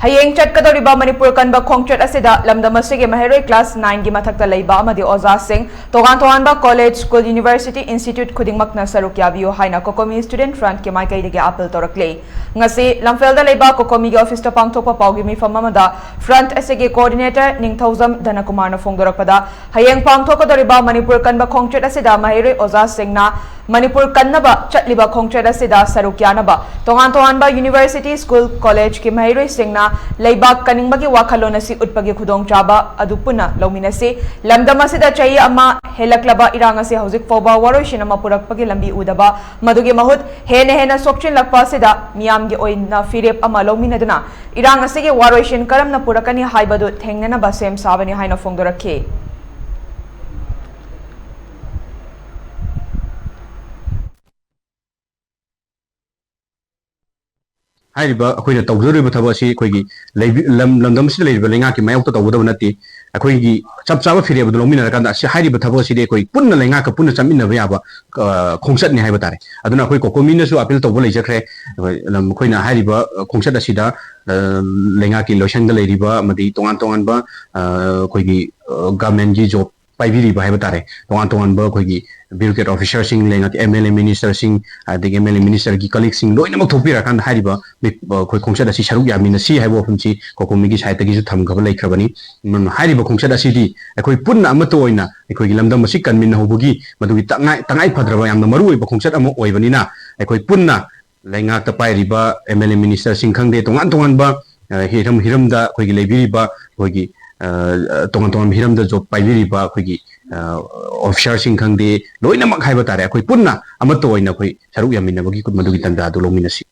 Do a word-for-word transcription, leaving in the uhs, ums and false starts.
ꯍꯌꯦꯡ ꯆꯠꯀꯗꯧꯔꯤꯕ ꯃꯅꯤꯄꯨꯔ ꯀꯟꯕ ꯈꯣꯡꯆꯠ ꯑꯁꯤꯗ ꯂꯝꯗꯝ ꯑꯁꯤꯒꯤ ꯃꯍꯩꯔꯣꯏ class nine ꯒꯤ ꯃꯊꯛꯇ ꯂꯩꯕ ꯑꯃꯗꯤ ꯑꯣꯖꯥꯁꯤꯡ, ꯇꯣꯉꯥꯟ ꯇꯣꯉꯥꯟꯕ college, school, university, institute ꯈꯨꯗꯤꯡꯃꯛꯅ ꯁꯔꯨꯛ ꯌꯥꯕꯤꯌꯨ ꯍꯥꯏꯅ COCOMI Student Front ꯀꯤ ꯃꯥꯏꯀꯩꯗꯒꯤ appeal ꯇꯧꯔꯛꯂꯤ꯫ ꯉꯁꯤ ꯂꯝꯐꯦꯜꯗ ꯂꯩꯕ COCOMI ꯒꯤ office ꯇ ꯄꯥꯡꯊꯣꯛꯄ ꯄꯥꯎꯒꯤ ꯃꯤꯐꯝ ꯑꯃꯗ Front ꯑꯁꯤꯒꯤ coordinator ꯅꯤꯡꯊꯧꯖꯝ ꯙꯅꯀꯨꯃꯥꯔꯅ ꯐꯣꯡꯗꯣꯔꯛꯄꯗ, ꯍꯌꯦꯡ ꯄꯥꯡꯊꯣꯛꯀꯗꯧꯔꯤꯕ ꯃꯅꯤꯄꯨꯔ ꯀꯟꯕ ꯈꯣꯡꯆꯠ ꯑꯁꯤꯗ ꯃꯍꯩꯔꯣꯏ ꯑꯣꯖꯥꯁꯤꯡꯅ ꯃꯅꯤꯄꯨꯔ ꯀꯟꯅꯕ ꯆꯠꯂꯤꯕ ꯈꯣꯡꯆꯠ ꯑꯁꯤꯗ ꯁꯔꯨꯛ ꯌꯥꯅꯕ ꯇꯣꯉꯥꯟ ꯇꯣꯉꯥꯟꯕ university, school, college ꯀꯤ ꯃꯍꯩꯔꯣꯏꯁꯤꯡꯅ ꯂꯩꯕꯥꯛ ꯀꯟꯅꯤꯡꯕꯒꯤ ꯋꯥꯈꯜꯂꯣꯟ ꯑꯁꯤ ꯎꯠꯄꯒꯤ ꯈꯨꯗꯣꯡꯆꯥꯕ ꯑꯗꯨ ꯄꯨꯟꯅ ꯂꯧꯃꯤꯟꯅꯁꯤ꯫ ꯂꯝꯗꯝ ꯑꯁꯤꯗ ꯆꯍꯤ ꯑꯃ ꯍꯦꯜꯂꯛꯂꯕ ꯏꯔꯥꯡ ꯑꯁꯤ ꯍꯧꯖꯤꯛ ꯐꯥꯎꯕ ꯋꯥꯔꯣꯏꯁꯤꯟ ꯑꯃ ꯄꯨꯔꯛꯄꯒꯤ ꯂꯝꯕꯤ ꯎꯗꯕ, ꯃꯗꯨꯒꯤ ꯃꯍꯨꯠ ꯍꯦꯟꯅ ꯍꯦꯟꯅ ꯁꯣꯛꯆꯤꯜꯂꯛꯄ ꯑꯁꯤꯗ ꯃꯤꯌꯥꯝꯒꯤ ꯑꯣꯏꯅ ꯐꯤꯔꯦꯞ ꯑꯃ ꯂꯧꯃꯤꯟꯅꯗꯨꯅ ꯏꯔꯥꯡ ꯑꯁꯤꯒꯤ ꯋꯥꯔꯣꯏꯁꯤꯟ ꯀꯔꯝꯅ ꯄꯨꯔꯛꯀꯅꯤ ꯍꯥꯏꯕꯗꯨ ꯊꯦꯡꯅꯅꯕ ꯁꯦꯝ ꯁꯥꯕꯅꯤ ꯍꯥꯏꯅ ꯐꯣꯡꯗꯣꯔꯛꯈꯤ꯫ ꯍꯥꯏꯔꯤꯕ ꯑꯩꯈꯣꯏꯅ ꯇꯧꯖꯗꯧꯔꯤꯕ ꯊꯕꯛ ꯑꯁꯤ ꯑꯩꯈꯣꯏꯒꯤ ꯂꯩꯕꯤ-, ꯂꯝ-, ꯂꯝꯗꯝ ꯑꯁꯤꯗ ꯂꯩꯔꯤꯕ ꯂꯩꯉꯥꯛꯀꯤ ꯃꯥꯌꯣꯛꯇ ꯇꯧꯒꯗꯕ ꯅꯠꯇꯦ꯫ ꯑꯩꯈꯣꯏꯒꯤ ꯆꯞ ꯆꯥꯕ ꯐꯤꯔꯦꯞ ꯑꯗꯨ ꯂꯧꯃꯤꯟꯅꯔꯀꯥꯟꯗ ꯑꯁꯤ ꯍꯥꯏꯔꯤꯕ ꯊꯕꯛ ꯑꯁꯤꯗꯤ ꯑꯩꯈꯣꯏ ꯄꯨꯟꯅ ꯂꯩꯉꯥꯛꯀ ꯄꯨꯟꯅ ꯆꯠꯃꯤꯟꯅꯕ ꯌꯥꯕ, ꯑ, ꯈꯣꯡꯆꯠꯅꯤ ꯍꯥꯏꯕ ꯇꯥꯔꯦ꯫ ꯑꯗꯨꯅ ꯑꯩꯈꯣꯏ COCOMI ꯅꯁꯨ appeal ꯇꯧꯕ ꯂꯩꯖꯈ꯭ꯔꯦ꯫ ꯑꯩꯈꯣꯏ ꯂꯝ-, ꯑꯩꯈꯣꯏꯅ ꯍꯥꯏꯔꯤꯕ ꯈꯣꯡꯆꯠ ꯑꯁꯤꯗ, ꯑ, ꯂꯩꯉꯥꯛꯀꯤ ꯂꯣꯏꯁꯪꯗ ꯂꯩꯔꯤꯕ ꯑꯃꯗꯤ ꯇꯣꯉꯥꯟ ꯇꯣꯉꯥꯟꯕ, ꯑ, ꯑꯩꯈꯣꯏꯒꯤ, ꯑ, government ꯀꯤ job ꯄꯥꯏꯕꯤꯔꯤꯕ ꯍꯥꯏꯕ ꯇꯥꯔꯦ, ꯇꯣꯉꯥꯟ ꯇꯣꯉꯥꯟꯕ ꯑꯩꯈꯣꯏꯒꯤ bureaucrat officer ꯁꯤꯡ, ꯂꯩꯉꯥꯛꯀꯤ MLA minister ꯁꯤꯡ, ꯑꯗꯒꯤ MLA minister ꯒꯤ colleague ꯁꯤꯡ ꯂꯣꯏꯅꯃꯛ ꯊꯣꯛꯄꯤꯔꯀꯥꯟꯗ ꯍꯥꯏꯔꯤꯕ ꯃꯤ-, ꯑꯩꯈꯣꯏ ꯈꯣꯡꯆꯠ ꯑꯁꯤ ꯁꯔꯨꯛ ꯌꯥꯃꯤꯟꯅꯁꯤ ꯍꯥꯏꯕ ꯋꯥꯐꯝꯁꯤ COCOMI ꯒꯤ side ꯇꯒꯤꯁꯨ ꯊꯝꯈꯕ ꯂꯩꯈ꯭ꯔꯕꯅꯤ꯫ ꯎꯝ, ꯍꯥꯏꯔꯤꯕ ꯈꯣꯡꯆꯠ ꯑꯁꯤꯗꯤ ꯑꯩꯈꯣꯏ ꯄꯨꯟꯅ ꯑꯃꯠꯇ ꯑꯣꯏꯅ ꯑꯩꯈꯣꯏꯒꯤ ꯂꯝꯗꯝ ꯑꯁꯤ ꯀꯟꯃꯤꯟꯅꯍꯧꯕꯒꯤ ꯃꯗꯨꯒꯤ ꯇꯉꯥꯏ-, ꯇꯉꯥꯏ ꯐꯗ꯭ꯔꯕ ꯌꯥꯝꯅ ꯃꯔꯨ ꯑꯣꯏꯕ ꯈꯣꯡꯆꯠ ꯑꯃ ꯑꯣꯏꯕꯅꯤꯅ, ꯑꯩꯈꯣꯏ ꯄꯨꯟꯅ ꯂꯩꯉꯥꯛꯇ ꯄꯥꯏꯔꯤꯕ MLA minister ꯁꯤꯡ ꯈꯪꯗꯦ, ꯇꯣꯉꯥꯟ ꯇꯣꯉꯥꯟꯕ, ꯑ, ꯍꯤꯔꯝ, ꯍꯤꯔꯝꯗ ꯑꯩꯈꯣꯏꯒꯤ ꯂꯩꯕꯤꯔꯤꯕ ꯑꯩꯈꯣꯏꯒꯤ, ꯑ, ꯇꯣꯉꯥꯟ ꯇꯣꯉꯥꯟꯕ ꯍꯤꯔꯝꯗ job ꯄꯥꯏꯕꯤꯔꯤꯕ ꯑꯩꯈꯣꯏꯒꯤ, ꯑ, officer ꯁꯤꯡ ꯈꯪꯗꯦ, ꯂꯣꯏꯅꯃꯛ ꯍꯥꯏꯕ ꯇꯥꯔꯦ, ꯑꯩꯈꯣꯏ ꯄꯨꯟꯅ ꯑꯃꯠꯇ ꯑꯣꯏꯅ ꯑꯩꯈꯣꯏ ꯁꯔꯨꯛ ꯌꯥꯃꯤꯟꯅꯕꯒꯤ ꯃꯗꯨꯒꯤ ꯇꯥꯟꯖꯥ ꯑꯗꯨ ꯂꯧꯃꯤꯟꯅꯁꯤ꯫